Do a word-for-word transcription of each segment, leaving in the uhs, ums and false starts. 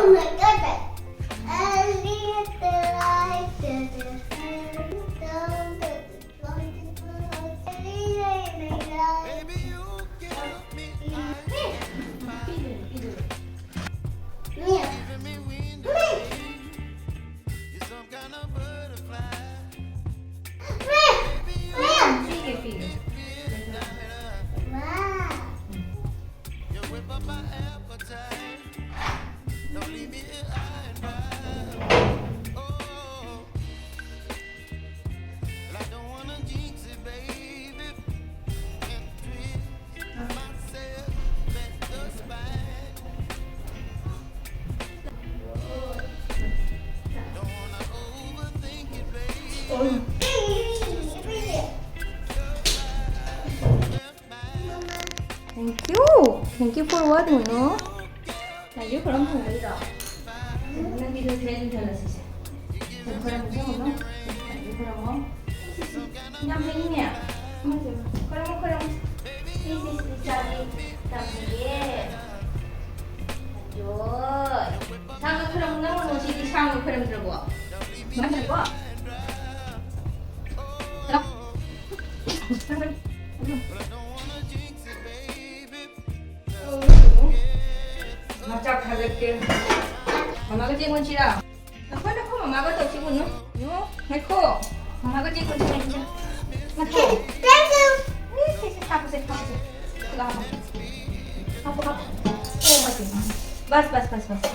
Oh my God. I need the light to the sun, don't the light to the sun. Baby, you give me, I am fine. Baby, baby. Baby. Figure, figure. Wow. Thank you. Thank you for what, mono? ꯂꯥꯏꯁꯨ ꯈꯨꯔꯨꯝ ꯐꯪꯒꯅꯤꯗꯣ? ꯅꯪꯒꯤꯗꯣ ꯁꯤꯗ ꯏꯟꯁꯤꯜꯂꯁꯤꯁꯦ꯫ ꯈꯨꯔꯨꯝꯃꯨꯁꯦ, mono. ꯂꯥꯏꯁꯨ ꯈꯨꯔꯨꯝꯃꯣ꯫ ꯌꯥꯝ ꯍꯩꯅꯦ꯫ ꯈꯨꯔꯨꯝꯃꯣ, ꯈꯨꯔꯨꯝꯃꯣ꯫ ꯁꯤ, ꯁꯤ, ꯁꯤ, ꯏꯆꯥꯗꯤ ꯌꯥꯝ ꯍꯩꯌꯦ꯫ ꯑꯌꯣ꯫ ꯁꯥꯡꯅ ꯈꯨꯔꯨꯝꯃꯨ, ꯅꯪ ꯃꯣꯅꯣ ꯁꯤꯗꯤ ꯁꯥꯡꯅ ꯈꯨꯔꯨꯝꯗ꯭ꯔꯕꯣ? ꯈꯨꯔꯨꯝꯗ꯭ꯔꯕꯣ? ꯃꯆꯥ ꯊꯥꯒꯠꯀꯦ꯫ ꯃꯃꯥꯒ ꯆꯦꯡ ꯑꯣꯟꯁꯤꯔꯥ? ꯅꯈꯣꯏ, ꯅꯈꯣꯏ ꯃꯃꯥꯒ ꯇꯧꯁꯤ ꯎꯅꯨ꯫ ꯌꯣ, ꯉꯥꯏꯈꯣ꯫ ꯃꯃꯥꯒ ꯆꯦꯡ ꯑꯣꯟꯁꯤ, ꯉꯥꯏꯈꯣ꯫ ꯉꯥꯏꯈꯣ꯫ ꯏꯁ, ꯏꯁ, ꯏꯁ, ꯍꯥꯞꯄꯁꯦ, ꯍꯥꯞꯄꯁꯦ꯫ ꯁꯤꯗ ꯍꯥꯞꯄꯣ꯫ ꯍꯥꯞꯄꯣ, ꯍꯥꯞꯄꯣ꯫ ꯑꯣ, ꯃꯥꯏ ꯄꯦꯝꯃ꯫ ꯕꯁ, ꯕꯁ, ꯕꯁ, ꯕꯁ꯫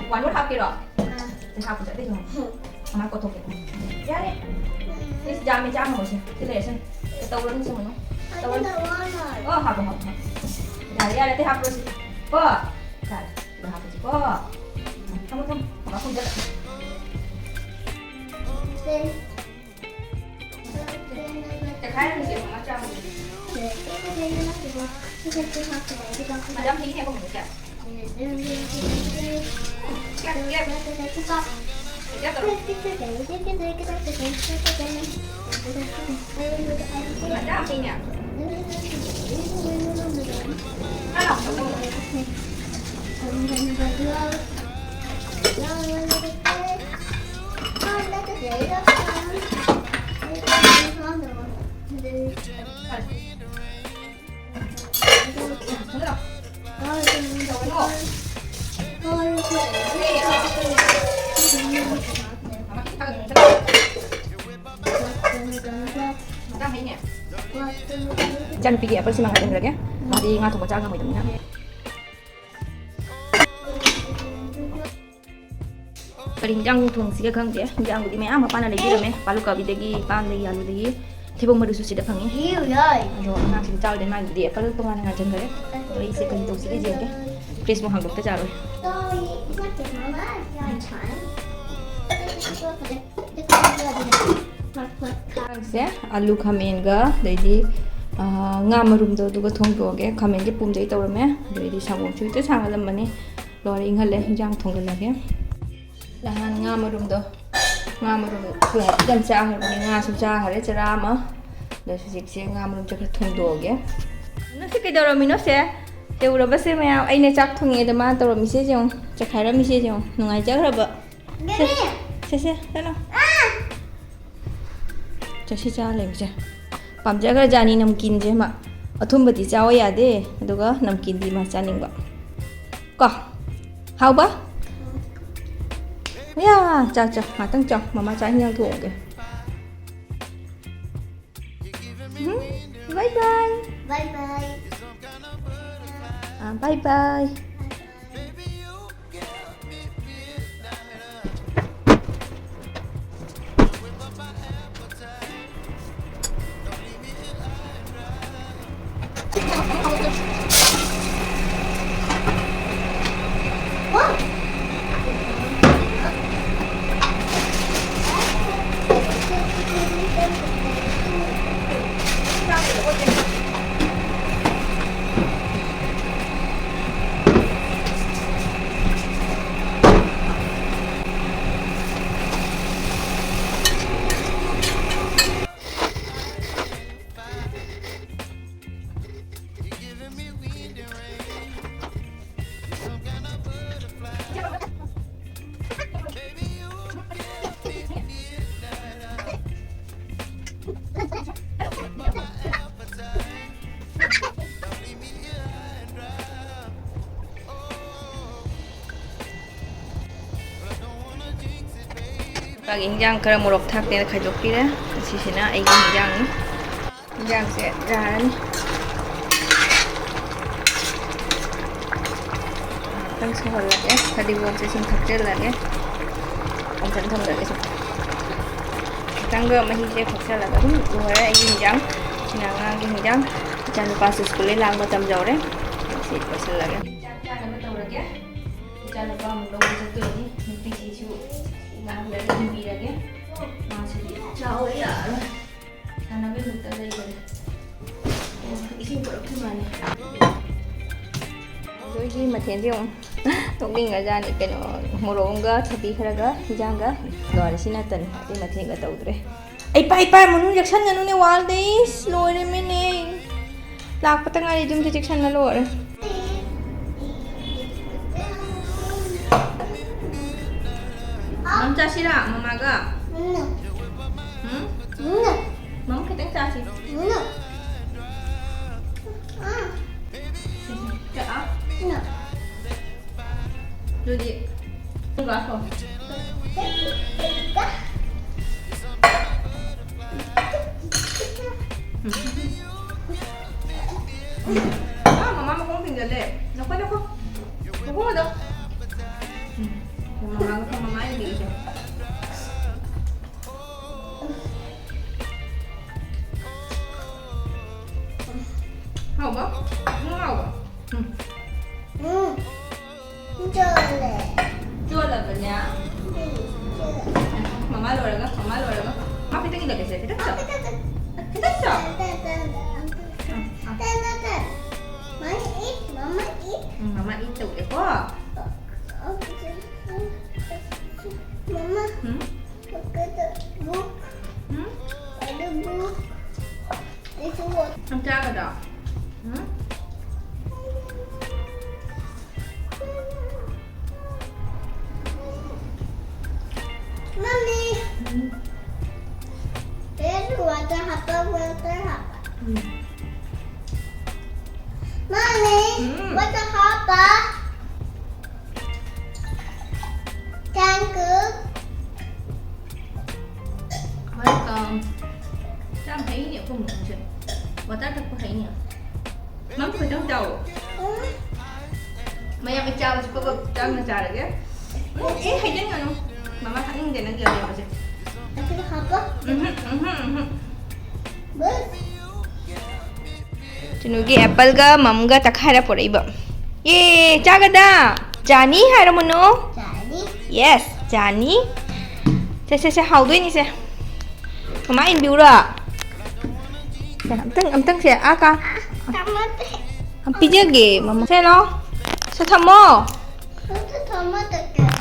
ꯋꯥꯟ ꯃꯣꯔ ꯍꯥꯞꯀꯦꯔꯣ? ꯑꯥ꯫ ꯁꯤ ꯍꯥꯞꯄꯁꯦ, ꯑꯇꯩꯁꯨ ꯍꯥꯞꯄꯣ꯫ ꯑꯃ ꯀꯣꯠꯊꯣꯛꯀꯦ꯫ ꯌꯥꯔꯦ꯫ ꯏꯁ, ꯌꯥꯝꯃꯦ, ꯆꯥꯝꯃ ꯍꯧꯔꯁꯦ꯫ ꯁꯤ ꯂꯩꯔꯁꯦ꯫ ꯇꯧꯔꯅꯨ, ꯁꯤ ꯃꯨꯟꯅꯨ꯫ ꯇꯧꯔꯅꯨ꯫ ꯑꯣ, ꯍꯥꯞꯄꯣ, ꯍꯥꯞꯄꯣ, ꯍꯥꯞꯄꯣ꯫ ꯌꯥꯔꯦ, ꯌꯥꯔꯦ, ꯑꯇꯩ ꯍꯥꯞꯄꯔꯣꯏꯁꯤ꯫ ꯀꯣ? ꯌꯥꯔꯦ, ꯁꯤꯗ ꯍꯥꯞꯄꯁꯤꯀꯣ꯫ ꯊꯝꯃꯣ, ꯊꯝꯃꯣ꯫ ꯃꯈꯨꯝꯗ꯫ ꯆꯦꯈꯥꯏꯔꯝꯁꯦ, ꯃꯃꯥ ꯆꯥꯕꯁꯦ꯫ ꯃꯗꯥꯝ ꯐꯤ ꯍꯦꯛ ꯍꯣꯡꯕꯁꯦ꯫ ꯏꯆꯥꯅꯨꯄꯤꯒꯤ ꯑꯦꯄꯜꯁꯤꯃ ꯉꯥꯏꯍꯟꯈ꯭ꯔꯒꯦ꯫ ꯃꯥꯗꯤ ꯉꯥ ꯊꯣꯡꯕ ꯆꯥ ꯉꯝꯃꯣꯏꯗꯕꯅꯤꯅ꯫ ꯀꯔꯤ ꯍꯤꯟꯖꯥꯡ ꯊꯣꯡꯁꯤꯒꯦ ꯈꯪꯗꯦ꯫ ꯍꯤꯟꯖꯥꯡꯕꯨꯗꯤ ꯃꯌꯥꯝ ꯃꯄꯥꯅ ꯂꯩꯕꯤꯔꯝꯃꯦ꯫ ꯄꯥꯂꯨ ꯀꯥꯕꯤꯗꯒꯤ, ꯄꯥꯟꯗꯒꯤ, ꯑꯂꯨꯗꯒꯤ, ꯊꯩꯕꯣꯡ ꯃꯔꯨꯁꯨ ꯁꯤꯗ ꯐꯪꯉꯤ꯫ ꯑꯗꯣ ꯑꯉꯥꯡꯁꯤꯡ ꯆꯥꯎꯗꯦ, ꯃꯥꯒꯤꯗꯤ ꯑꯦꯄꯜ ꯇꯣꯉꯥꯟꯅ ꯉꯥꯟꯁꯤꯟꯈꯔꯦ꯫ ꯑꯗꯣ ꯑꯩꯁꯦ ꯀꯔꯤ ꯇꯧꯁꯤꯒꯦ ꯌꯦꯡꯒꯦ꯫ ꯐ꯭ꯔꯤꯖꯃꯨꯛ ꯍꯥꯡꯗꯣꯛꯇ ꯌꯥꯔꯣꯏ꯫ ꯁꯦ ꯑꯂꯨ ꯈꯥꯃꯦꯟꯒ ꯑꯗꯩꯗꯤ, ꯑꯥ, ꯉꯥ ꯃꯔꯨꯝꯗꯣ ꯑꯗꯨꯒ ꯊꯣꯡꯗꯣꯛꯑꯒꯦ꯫ ꯈꯥꯃꯦꯟꯁꯦ ꯄꯨꯝꯗꯩ ꯇꯧꯔꯝꯃꯦ꯫ ꯑꯗꯩꯗꯤ ꯁꯪꯒꯣꯝꯁꯨ ꯍꯦꯛꯇ ꯁꯥꯡꯍꯜꯂꯝꯕꯅꯤ꯫ ꯂꯣꯏꯔꯦ, ꯏꯪꯍꯜꯂꯦ꯫ ꯍꯤꯟꯖꯥꯡ ꯊꯣꯡꯒꯠꯂꯒꯦ꯫ ꯅꯍꯥꯟ ꯉꯥ ꯃꯔꯨꯝꯗꯣ, ꯉꯥ ꯃꯔꯨꯝ ꯈꯔ ꯍꯥꯏꯐꯦꯠꯇꯪ ꯆꯥꯈ꯭ꯔꯕꯅꯤ꯫ ꯉꯥꯁꯨ ꯆꯥꯈꯔꯦ ꯆꯔꯥ ꯑꯃ꯫ ꯑꯗꯣ ꯍꯧꯖꯤꯛꯁꯦ ꯉꯥ ꯃꯔꯨꯝꯁꯦ ꯈꯔ ꯊꯣꯡꯗꯣꯛꯑꯒꯦ꯫ ꯅꯪꯁꯦ ꯀꯩꯗꯧꯔꯝꯃꯤꯅꯣ ꯁꯦ? ꯁꯦ ꯎꯔꯕꯁꯦ ꯃꯌꯥꯝ, ꯑꯩꯅ ꯆꯥꯛ ꯊꯣꯡꯉꯤꯉꯩꯗ ꯃꯥꯅ ꯇꯧꯔꯝꯃꯤꯁꯦ ꯌꯦꯡꯉꯨ, ꯆꯈꯥꯏꯔꯝꯃꯤꯁꯦ ꯌꯦꯡꯉꯨ, ꯅꯨꯡꯉꯥꯏꯖꯈ꯭ꯔꯕ꯫ ꯁꯦ, ꯁꯦ, ꯁꯦ, ꯆꯠꯂꯣ꯫ ꯆꯠꯁꯤ ꯆꯥ ꯂꯩꯕꯁꯦ ꯄꯥꯝꯖꯈ꯭ꯔꯖꯥꯠꯅꯤ ꯅꯝꯀꯤꯟꯁꯦ꯫ ꯃꯥ ꯑꯊꯨꯝꯕꯗꯤ ꯆꯥꯎ ꯌꯥꯗꯦ, ꯑꯗꯨꯒ ꯅꯝꯀꯤꯟꯗꯤ ꯃꯥ ꯆꯥꯅꯤꯡꯕ꯫ ꯀꯣ? ꯍꯥꯎꯕ? ꯌꯥ, ꯆꯥꯎ, ꯆꯥꯎ, ꯉꯥꯛꯇꯪ ꯆꯥꯎ꯫ ꯃꯃꯥ ꯆꯥꯛ ꯏꯟꯖꯥꯡ ꯊꯣꯡꯉꯒꯦ꯫ ꯎꯝ, bye bye꯫ Bye bye꯫ ꯑꯥ, bye bye꯫ ꯏꯄꯥꯒꯤ ꯍꯤꯟꯖꯥꯡ ꯈꯔ ꯃꯣꯔꯣꯛ ꯊꯥꯛꯇꯦꯅ ꯈꯥꯏꯗꯣꯛꯄꯤꯔꯦ꯫ ꯑꯁꯤꯁꯤꯅ ꯑꯩꯒꯤ ꯍꯤꯟꯖꯥꯡꯅꯤ꯫ ꯍꯤꯟꯖꯥꯡꯁꯦ ꯌꯥꯔꯅꯤ꯫ ꯈꯤꯇꯪ ꯁꯧꯍꯜꯂꯒꯦ꯫ ꯐꯗꯤꯒꯣꯝꯁꯦ ꯁꯨꯝ ꯊꯥꯛꯆꯜꯂꯒꯦ꯫ ꯀꯥꯡꯁꯟ ꯊꯝꯖꯜꯂꯒꯦ ꯁꯨꯝ꯫ ꯈꯤꯇꯪꯒ ꯃꯍꯤꯁꯦ ꯊꯥꯛꯆꯜꯂꯒ ꯑꯗꯨꯝ ꯂꯣꯏꯔꯦ ꯑꯩꯒꯤ ꯍꯤꯟꯖꯥꯡ꯫ ꯁꯤꯅ ꯑꯉꯥꯡꯒꯤ ꯍꯤꯟꯖꯥꯡ꯫ ꯏꯆꯥꯅꯨꯄꯥꯁꯨ ꯁ꯭ꯀꯨꯜꯗꯩ ꯂꯥꯛ ꯃꯇꯝ ꯌꯧꯔꯦ꯫ ꯁꯤ ꯂꯣꯏꯁꯤꯜꯂꯒꯦ꯫ ꯆꯥꯛ ꯆꯥꯅꯕ ꯇꯧꯔꯒꯦ꯫ ꯏꯆꯥꯅꯨꯄꯥ ꯑꯃꯨꯛ ꯂꯧꯕ ꯆꯠꯇꯣꯏꯅꯤ꯫ ꯅꯨꯄꯤꯁꯤꯁꯨ ꯉꯥꯏꯍꯥꯛ ꯂꯩꯔꯒ ꯊꯤꯟꯕꯤꯔꯒꯦ꯫ ꯃꯥꯁꯤꯗꯤ ꯆꯥꯎꯔꯦ ꯌꯥꯔꯣꯏ꯫ ꯁꯥꯟꯅꯕꯩ ꯃꯨꯠꯇ ꯂꯩꯈꯔꯦ꯫ ꯑꯣ, ꯏꯁꯤꯡ ꯄꯨꯔꯛꯇ꯭ꯔꯤ ꯃꯥꯜꯂꯦ꯫ ꯑꯩꯈꯣꯏꯒꯤ ꯃꯊꯦꯜꯁꯦ ꯑꯃꯨꯛ ꯅꯣꯛꯅꯤꯡꯉꯖꯥꯠꯅꯤ꯫ ꯀꯩꯅꯣ, ꯃꯣꯔꯣꯛ ꯑꯃꯒ ꯊꯕꯤ ꯈꯔꯒ ꯍꯤꯟꯖꯥꯡꯒ ꯂꯣꯏꯔꯦ꯫ ꯁꯤ ꯅꯠꯇꯅꯤ꯫ ꯑꯇꯩ ꯃꯊꯦꯜꯒ ꯇꯧꯗ꯭ꯔꯦ꯫ ꯑꯩ ꯄꯥꯏ, ꯄꯥꯏ, ꯃꯅꯨꯡ ꯆꯪꯁꯟꯒꯅꯨꯅꯦ, ꯋꯥꯜꯗ꯫ ꯏꯁ, ꯂꯣꯏꯔꯦꯃꯤꯅꯦ꯫ ꯂꯥꯛꯄꯇ ꯉꯥꯏꯔꯤ, ꯌꯨꯝꯁꯦ ꯆꯦꯛꯁꯟꯅ ꯂꯣꯏꯔꯦ꯫ ꯃꯝ ꯆꯥꯁꯤꯔꯥ, ꯃꯃꯥꯒ? ꯎꯝ? ꯃꯝ ꯈꯤꯇꯪ ꯆꯥꯁꯤ꯫ ꯆꯥ꯫ ꯑꯗꯨꯗꯤ ꯈꯣꯡ ꯀꯥꯈꯣ꯫ ꯑꯥ, ꯃꯃꯥ ꯃꯈꯣꯡ ꯊꯤꯡꯖꯜꯂꯦ꯫ ꯅꯈꯣ, ꯅꯈꯣ꯫ ꯅꯈꯣꯡꯗꯣ꯫ ꯎꯝ꯫ ꯃꯃꯥ, ꯃꯃꯥ ꯌꯦꯡꯕꯤꯒꯦ꯫ ꯍꯥꯎꯕ? ꯎꯝ, ꯍꯥꯎꯕ? ꯎꯝ꯫ ꯎꯝ꯫ ꯆꯣꯠꯂꯦ꯫ ꯆꯣꯠꯂꯕꯅꯦ? ꯎꯝ, ꯆꯣꯠꯂꯦ꯫ ꯃꯃꯥ ꯂꯣꯏꯔꯒ, ꯃꯃꯥ ꯂꯣꯏꯔꯒ꯫ ꯃꯥ ꯈꯤꯇꯪ ꯏꯜꯂꯛꯀꯦꯁꯦ, ꯈꯤꯇꯪ ꯆꯣ-, ꯈꯤꯇꯪ ꯆꯣ-, ꯎꯝ, ꯎꯝ꯫ ꯃꯃꯥ ꯏꯠ, ꯃꯃꯥ ꯏꯠ꯫ ꯎꯝ, ꯃꯃꯥ ꯏꯠ ꯇꯧꯒꯦꯀꯣ꯫ ꯃꯃꯥ꯫ ꯎꯝ? Look at the book. Um? At the book. It's what? ꯅꯪ ꯆꯥꯒꯗ꯭ꯔꯣ? ꯎꯝ? Mommy. ꯎꯝ. There's water ꯍꯥꯞꯄ, water ꯍꯥꯞꯄ꯫ ꯎꯝ꯫ Mommy, ꯎꯝ꯫ Water ꯍꯥꯞꯄ꯫ Thank you. ꯋꯥꯇꯔ ꯊꯛꯄ ꯍꯩꯅꯤ꯫ ꯃꯝꯁꯨ ꯈꯤꯇꯪ ꯆꯥꯎꯋꯣ꯫ ꯃꯌꯥꯝ ꯆꯥꯕꯁꯨ ꯀꯣ ꯆꯥꯝꯅ ꯆꯥꯔꯒꯦ꯫ ꯎꯝ, ꯑꯦ, ꯍꯩꯖꯤꯟꯒꯅꯨ꯫ ꯃꯃꯥ ꯊꯛꯅꯤꯡꯗꯦ ꯅꯪꯒꯤ ꯑꯔꯦꯝꯕꯁꯦ꯫ ꯑꯁꯤꯗ ꯍꯥꯞꯄꯣ꯫ ꯎꯝꯍꯨꯝ, ꯎꯝꯍꯨꯝ, ꯎꯝꯍꯨꯝ꯫ ꯕꯁ꯫ ꯆꯨꯅꯨꯒꯤ ꯑꯦꯄꯜꯒ ꯃꯝꯒ ꯇꯛꯈꯥꯏꯔ ꯄꯣꯔꯛꯏꯕ꯫ ꯑꯦ, ꯆꯥꯒꯗ? ꯆꯥꯅꯤ ꯍꯥꯏꯔꯣ, ꯃꯨꯅꯨ? ꯆꯥꯅꯤ꯫ Yes, ꯆꯥꯅꯤ꯫ ꯁꯦ, ꯁꯦ, ꯁꯦ, ꯍꯥꯎꯗꯣꯏꯅꯤꯁꯦ꯫ ꯃꯃꯥ ꯏꯟꯕꯤꯎꯔꯣ? ꯁꯦ, ꯑꯝꯇꯪ, ꯑꯝꯇꯪ ꯁꯦ, ꯑꯥ ꯀꯥ-, ꯊꯝꯃꯣ꯫ ꯄꯤꯖꯒꯦ, ꯃꯃꯥ꯫ ꯁꯦ, ꯂꯥꯎ꯫ ꯁꯦ, ꯊꯝꯃꯣ꯫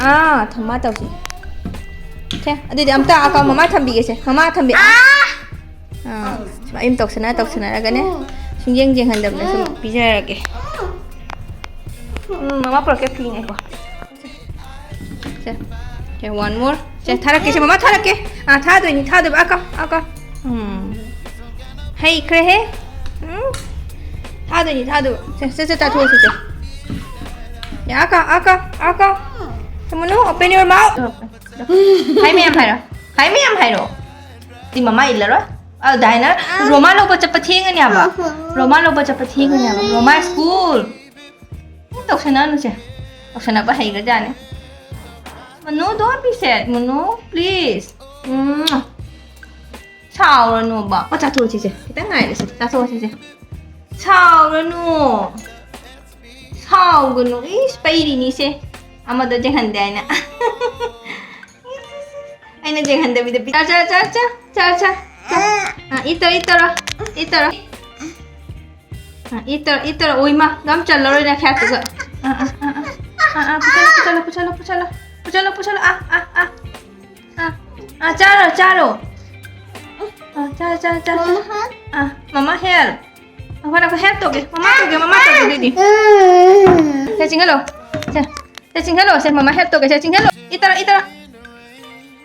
ꯑꯥ, ꯊꯝꯃ ꯇꯧꯁꯤ꯫ ꯁꯦ, ꯑꯗꯨꯗꯤ ꯑꯝꯇ ꯑꯥ ꯀꯥ-, ꯃꯃꯥ ꯊꯝꯕꯤꯒꯦꯁꯦ꯫ ꯃꯃꯥ ꯊꯝꯕꯤ-, ꯑꯥ꯫ ꯑꯥ, ꯁꯨꯃꯥꯏꯅ ꯇꯧꯁꯟꯅ ꯇꯧꯁꯟꯅꯔꯒꯅꯦ, ꯁꯨꯡꯌꯦꯡ ꯌꯦꯡꯍꯟꯗꯕꯅ ꯁꯨꯝ ꯄꯤꯖꯔꯒꯦ꯫ ꯎꯝ, ꯃꯃꯥ ꯄꯨꯔꯛꯀꯦ, ꯐꯤꯅꯦꯀꯣ꯫ ꯁꯦ, ꯁꯦ, one more꯫ ꯁꯦ, ꯊꯥꯔꯛꯀꯦ, ꯁꯦ, ꯃꯃꯥ ꯊꯥꯔꯛꯀꯦ꯫ ꯑꯥ, ꯊꯥꯗꯣꯏꯅꯤ, ꯊꯥꯗꯣꯏꯕ꯫ ꯑꯥ ꯀꯥ, ꯑꯥ ꯀꯥ꯫ ꯎꯝ꯫ ꯍꯩꯈ꯭ꯔꯦꯍꯦ꯫ ꯎꯝ꯫ ꯊꯥꯗꯣꯏꯅꯤ, ꯊꯥꯗꯣꯏꯕ꯫ ꯁꯦ, ꯁꯦ, ꯁꯦ, ꯆꯥꯊꯣꯛꯑꯁꯤ, ꯁꯦ꯫ ꯁꯦ, ꯑꯥ ꯀꯥ, ꯑꯥ ꯀꯥ, ꯑꯥ ꯀꯥ꯫ ꯁꯦ, ꯃꯨꯅꯨ, open your mouth꯫ ꯍꯥꯏ ꯃꯌꯥꯝ ꯍꯥꯏꯔꯣ꯫ ꯍꯥꯏ ꯃꯌꯥꯝ ꯍꯥꯏꯔꯣ꯫ ꯁꯤ ꯃꯃꯥ ꯏꯜꯂꯔꯣꯏ꯫ ꯑ, ꯗꯥꯏꯅ ꯔꯣꯃꯥ ꯂꯧꯕ ꯆꯠꯄ ꯊꯦꯡꯉꯅꯤ ꯍꯥꯏꯕ꯫ ꯔꯣꯃꯥ ꯂꯧꯕ ꯆꯠꯄ ꯊꯦꯡꯉꯅꯤ ꯍꯥꯏꯕ꯫ ꯔꯣꯃꯥ ꯁ꯭ꯀꯨꯜ꯫ ꯎꯝ, ꯇꯧꯁꯟꯅꯅꯨꯁꯦ꯫ ꯇꯧꯁꯟꯅꯕ ꯍꯩꯒ꯭ꯔꯖꯥꯠꯅꯤ꯫ Munu, don't be sad, Munu, please꯫ ꯎꯝ꯫ ꯁꯥꯎꯔꯅꯣꯕ꯫ ꯑꯣ, ꯆꯥꯊꯣꯛꯑꯁꯤꯁꯦ꯫ ꯈꯤꯇꯪ ꯉꯥꯏꯔꯁꯤ꯫ ꯆꯥꯊꯣꯛꯑꯁꯤꯁꯦ꯫ ꯁꯥꯎꯔꯅꯨ꯫ ꯁꯥꯎꯒꯅꯨ꯫ ꯏꯁ, ꯄꯩꯔꯤꯅꯤꯁꯦ꯫ ꯑꯃꯗꯣ ꯌꯦꯡꯍꯟꯗꯦ ꯍꯥꯏꯅ꯫ ꯑꯩꯅ ꯌꯦꯡꯍꯟꯗꯕꯤꯗ ꯄꯤ-, ꯆꯥ, ꯆꯥ, ꯆꯥ, ꯆꯥ, ꯆꯥ, ꯆꯥ, ꯆꯥ꯫ ꯑ, ꯏꯠ ꯇꯧꯔꯣ, ꯏꯠ ꯇꯧꯔꯣ, ꯏꯠ ꯇꯧꯔꯣ꯫ ꯑ, ꯏꯠ ꯇꯧꯔꯣ, ꯏꯠ ꯇꯧꯔꯣ꯫ ꯑꯣꯏꯃꯥ, ꯑꯗꯨꯝ ꯆꯜꯂꯔꯣꯏ ꯅꯈꯌꯥꯠꯇꯨꯒ꯫ ꯑ, ꯑ, ꯑ, ꯑ꯫ ꯑ, ꯑ, ꯄꯨꯁꯜꯂꯣ, ꯄꯨꯁꯜꯂꯣ, ꯄꯨꯁꯜꯂꯣ, ꯄꯨꯁꯜꯂꯣ, ꯄꯨꯁꯜꯂꯣ, ꯄꯨꯁꯜꯂꯣ꯫ ꯑ, ꯑ, ꯑ꯫ ꯑ, ꯑ, ꯆꯥꯔꯣ, ꯆꯥꯔꯣ꯫ ꯑ, ꯆꯥ, ꯆꯥ, ꯆꯥ, ꯆꯥ꯫ ꯃꯃꯥ ꯍꯥꯠ꯫ ꯑ, ꯉꯥꯏꯈꯣ, ꯉꯥꯏꯈꯣ, help ꯇꯧꯒꯦ꯫ ꯃꯃꯥ ꯇꯧꯒꯦ, ꯃꯃꯥ ꯇꯧꯒꯦ ꯑꯗꯨꯗꯤ꯫ ꯁꯦ, ꯆꯤꯡꯍꯜꯂꯣ꯫ ꯁꯦ, ꯁꯦ, ꯆꯤꯡꯍꯜꯂꯣ꯫ ꯁꯦ, ꯃꯃꯥ help ꯇꯧꯒꯦ꯫ ꯁꯦ, ꯆꯤꯡꯍꯜꯂꯣ꯫ ꯏꯠ ꯇꯧꯔꯣ, ꯏꯠ ꯇꯧꯔꯣ꯫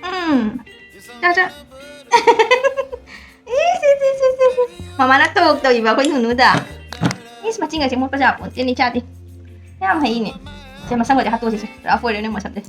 ꯎꯝ꯫ ꯆꯥ, ꯆꯥ꯫ ꯏꯁ, ꯏꯁ, ꯏꯁ, ꯏꯁ, ꯏꯁ, ꯏꯁ꯫ ꯃꯃꯥꯅ ꯇꯣꯛ ꯇꯧꯏꯕ ꯑꯩꯈꯣꯏ ꯅꯨꯅꯨꯗ꯫ ꯏꯁ, ꯃꯆꯤꯟꯒꯁꯦ ꯃꯣꯠꯄ ꯌꯥꯄꯣꯟꯇꯦꯅꯦ, ꯏꯆꯥꯗꯤ꯫ ꯌꯥꯝ ꯍꯩꯅꯦ꯫ ꯁꯦ, ꯃꯁꯝꯒꯁꯦ ꯍꯥꯠꯇꯣꯛꯑꯁꯤꯁꯦ꯫ ꯄꯨꯔꯥ ꯐꯣꯏꯔꯦꯅꯦ ꯃꯁꯝꯁꯦ꯫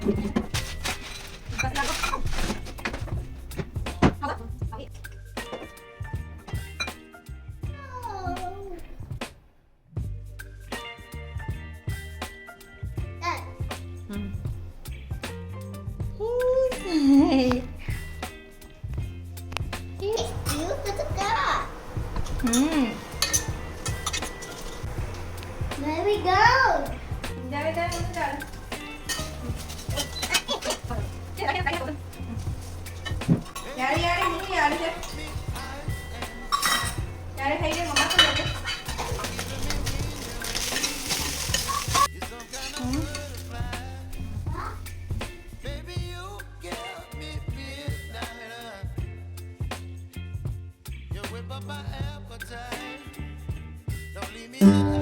ꯎꯝ꯫ ꯎꯝ꯫ There we go. ꯌꯥꯔꯦ, ꯌꯥꯔꯦ, ꯌꯥꯔꯦ꯫ ꯌꯥꯔꯦ, ꯌꯥꯔꯦ, ꯃꯨꯛ ꯌꯥꯔꯦ, ꯁꯦ꯫ ꯌꯥꯔꯦ, ꯍꯩꯔꯦ, ꯃꯃꯥ ꯀꯧꯔꯒꯦ꯫ ꯎꯝ꯫